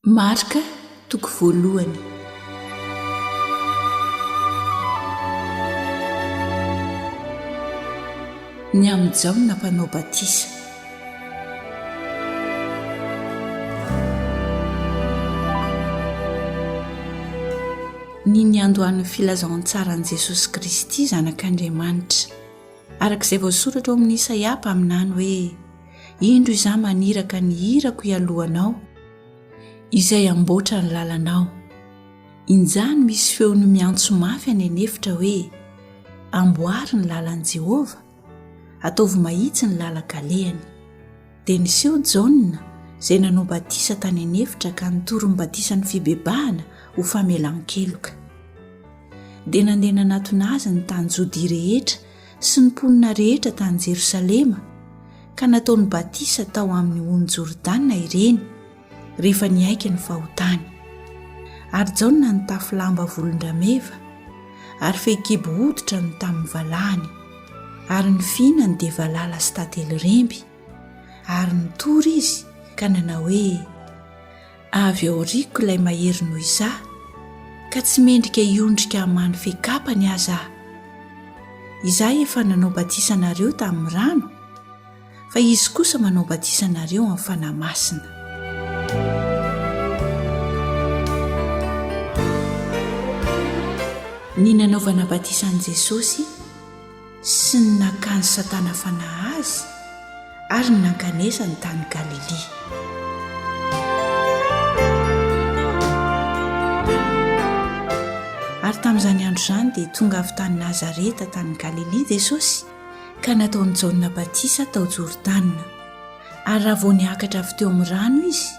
Marka toko voalohany. Ny amin'i Jaona Mpanao Batisa. Ny niandohan'ny filazantsaran'i Jesosy Kristy Zanak'Andriamanitra. Araka izay voasoratra ao amin'i Isaia mpaminany hoe, Indro Izaho maniraka ny irako hialohanao, izay hamboatra ny lalanao. Injany misy feon'ny miantso mafy any an'efitra hoe, Amboary ny lalan'i Jehovah, ataovy mahitsy ny lalan-kalehany. Dia niseho Jaona, izay nanao batisa tany an'efitra ka nitory ny batisan'ny fibebahana ho famelan-keloka. Dia nandeha nanatona azy ny tany Jodia rehetra sy ny mponina rehetra tany Jerosalema, ka nataony batisa tao amin'ny ony Jordana ireny, rehefa niaiky ny fahotany. Ary Jaona nitafy lamba volon-drameva, ary fehikibo hoditra no tamin'ny valahany, ary ny fihinany dia valala sy tantely remby, ary nitory izy ka nanao hoe, Avy aoriako ilay mahery noho izaho, ka tsy mendrika hiondrika hamany fehi-kapany aza aho. Izaho efa nanao batisa anareo tamin'ny rano, fa izy kosa manao batisa anareo amin'ny Fanahy Masina. Ny nanaovana batisa an'i Jesosy sy ny nakan'i Satana fanahy azy ary ny nankanesany tany Galilia. Ary tamin'izany andro izany dia tonga avy tany Nazareta tany Galilia Jesosy ka nataon'i Jaona batisa tao Jordana. Ary raha vao niakatra avy teo amin'ny rano izy,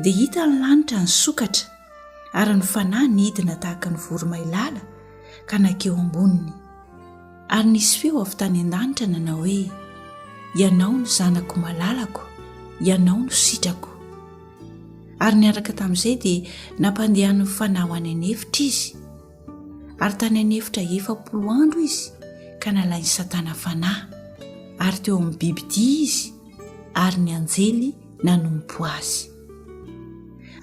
dia hita ny lanitra nisokatra, ary ny Fanahy nidina tahaka ny voromailala ka nankeo amboniny. Ary nisy feo avy tany an-danitra nanao hoe, Ianao no Zanako malalako, Ianao no sitrako. Ary niaraka tamin'izay dia nampandehanin'ny Fanahy ho any an'efitra izy. Ary tany an'efitra 40 andro izy ka nalain'i Satana fanahy, ary teo amin'ny bibidia izy, ary ny anjely nanompo azy.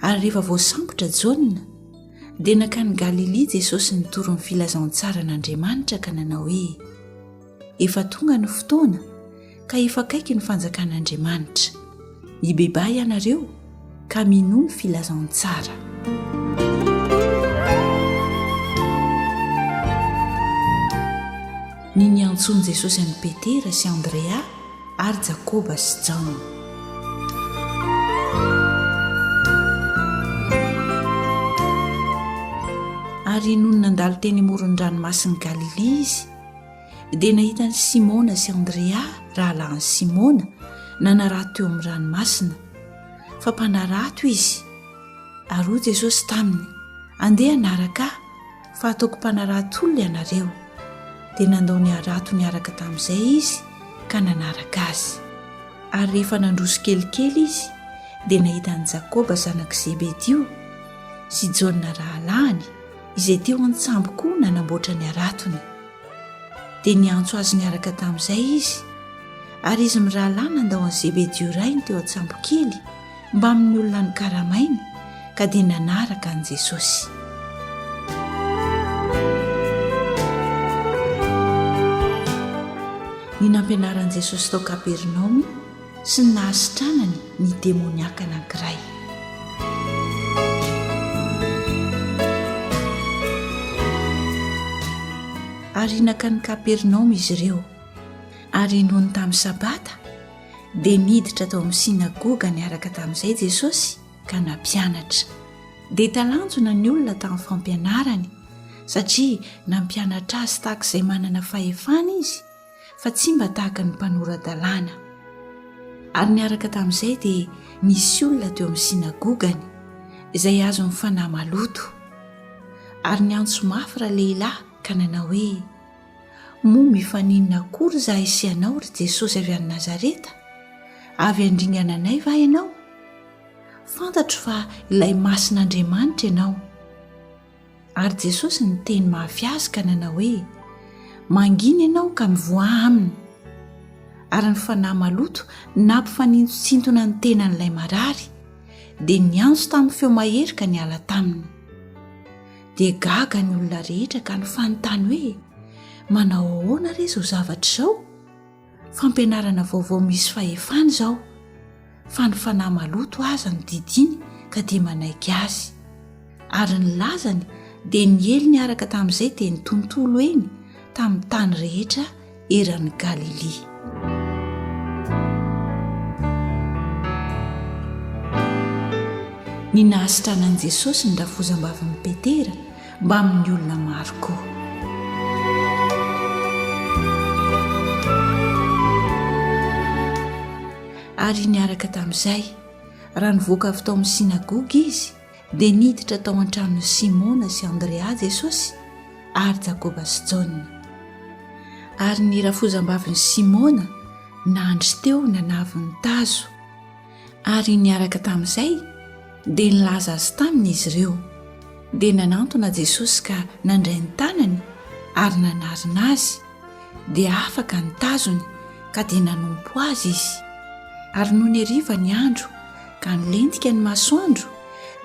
Ary rehefa voasambotra Jaona, dia nankany Galilia Jesosy nitory ny filazantsaran'Andriamanitra ka nanao hoe, Efa tonga ny fotoana ka efa akaiky ny fanjakan'Andriamanitra. Mibebaha ianareo ka minoa ny filazantsara. Ny niantsoan'i Jesosy an'i Petera sy Andrea ary Jakoba sy Jaona. Ary nony nandalo teny amoron'ny ranomasin'i Galilia izy, dia nahita an'i Simona sy Andrea rahalahin'i Simona nanarato teo amin'ny ranomasina, fa mpanarato izy. Ary hoy Jesosy taminy, Andeha hanaraka Ahy, fa hataoko mpanarato olona ianareo. Dia nandao ny harato niaraka tamin'izay izy ka nanaraka Azy. Ary rehefa nandroso kelikely izy, dia nahita an'i Jakoba zanak'i Zebedio sy Jaona rahalahiny, izay teo an-tsambo koa nanamboatra ny haratony. Dia niantso azy niaraka tamin'izay izy, ary izy mirahalahy nandao an'i Zebedio rainy teo an-tsambokely mbamin'ny olona nokaramainy, ka dia nanaraka an'i Jesosy. Ny nampianaran'i Jesosy tao Kapernaomy sy ny nahasitranany ny demoniaka anankiray. Ary nankany Kapernaomy izy ireo. Ary nony tamin'ny Sabata, dia niditra tao amin'ny synagoga niaraka tamin'izay Jesosy ka nampianatra. Dia talanjona ny olona tamin'ny fampianarany, satria nampianatra azy tahaka izay manana fahefana izy, fa tsy mba tahaka ny mpanora-dalàna. Ary niaraka tamin'izay dia nisy olona teo amin'ny synagogany, izay azon'ny fanahy maloto. Ary niantso mafy ralehilahy ka nanao hoe, Moa mifaninona akory izahay sy ianao, ry Jesosy avy any Nazareta? Avy handringana anay va ianao? Fantatro fa ilay Masin'Andriamanitra ianao. Ary Jesosy niteny mafy azy ka nanao hoe, Mangina ianao ka mivoaha aminy. Ary ny fanahy maloto nampifanintontsintona ny tenan'ilay marary, dia niantso tamin'ny feo mahery ka niala taminy. Dia gaga ny olona rehetra ka nifanontany hoe, Manao ahoana re izao zavatra izao? Fampianarana vaovao misy fahefana izao, fa ny fanahy maloto aza no didiany ka dia manaiky azy. Ary ny lazany dia niely niaraka tamin'izay teny tontolo eny tamin'ny tany rehetra eran'i Galilia. Ny nahasitranan'i Jesosy ny rafozambavin'i Petera mbamin'ny olona maro koa. Ary niaraka tamin'izay, raha nivoaka avy tao amin'ny synagoga izy, dia niditra tao an-tranon'i Simona sy Andrea Jesosy ary Jakoba sy Jaona. Ary ny rafozambavin'i Simona nandry teo nanavy ny tazo. Ary niaraka tamin'izay, dia nilaza azy taminy izy ireo. Dia nanantona Jesosy ka nandray ny tanany ary nanarina azy, dia afaka ny tazony ka dia nanompo azy izy. Ary nony hariva ny andro ka nilentika ny masoandro,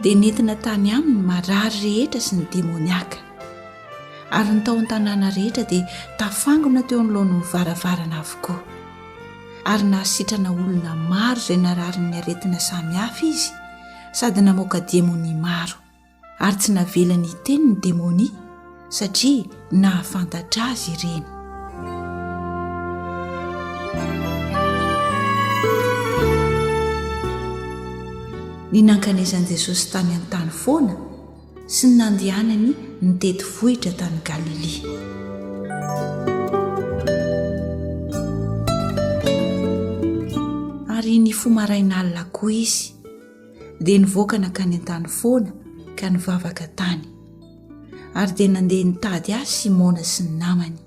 dia nentina tany aminy ny marary rehetra sy ny demoniaka. Ary ny tao an-tanàna rehetra dia tafangona teo anoloan'ny varavarana avokoa. Ary nahasitrana olona maro izay nararin'ny aretina samihafa izy sady namoaka demonia maro. Ary tsy navelany hiteny ny demonia satria nahafantatra azy ireny. Ny nankanesan'i Jesosy tany an-tany foana sy ny nandehanany nitety vohitra tany Galilia. Ary nifoha maraina alina koa izy, dia nivoaka nankany an-tany foana ka nivavaka tany. Ary dia nandeha nitady azy Simona sy ny namany.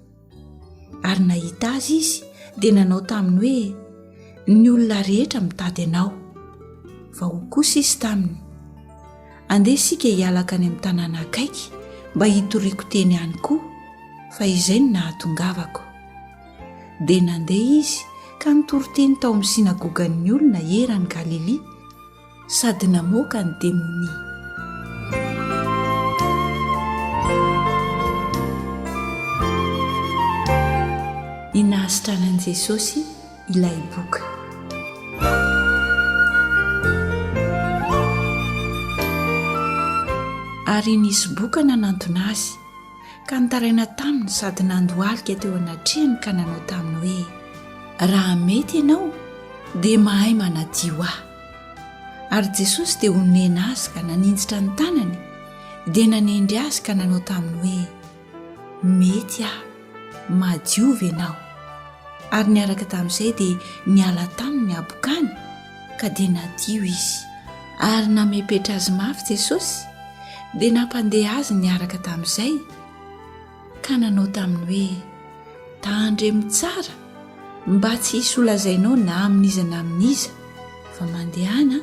Ary nahita azy izy dia nanao taminy hoe, Ny olona rehetra mitady anao. Fa hoy kosa izy taminy, Andeha isika hiala hankany amin'ny tanàna akaiky mba hitoriako teny any koa, fa izay no nahatongavako. Dia nandeha izy ka nitory teny tao amin'ny synagogan'ny olona eran'i Galilia, sady namoaka ny demonia. Ny nahasitranan'i Jesosy ilay boka. Ary nisy boka nanantona azy, ka nitaraina taminy sady nandohalika teo anatrehany ka nanao taminy hoe, Raha mety ianao, dia mahay manadio ahy. Ary Jesosy dia onena azy ka naninjitra ny tanany, dia nanendry azy ka nanao taminy hoe, Mety aho, madiova ianao. Ary niaraka tamin'izay dia niala taminy ny habokany, ka dia nadio izy. Ary namepetra azy mafy Jesosy, dia nampandeha azy niaraka tamin'izay, ka nanao taminy hoe, Tandremo tsara mba tsy hisy holazainao na amin'iza na amin'iza, fa mandehana,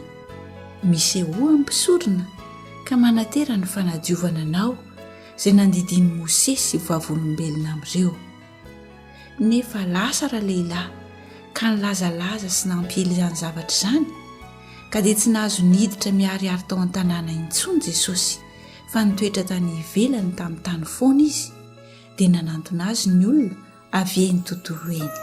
misehoa amin'ny mpisorona, ka manatera ny fanadiovana anao, izay nandidian'i Mosesy ho vavolombelona amin'ireo. Nefa lasa ralehilahy ka nilazalaza sy nampiely izany zavatra izany, ka dia tsy nahazo niditra miharihary tao an-tanàna intsony Jesosy, fa nitoetra tany ivelany tamin'ny tany foana izy, dia nanantona azy ny olona avy eny tontolo eny.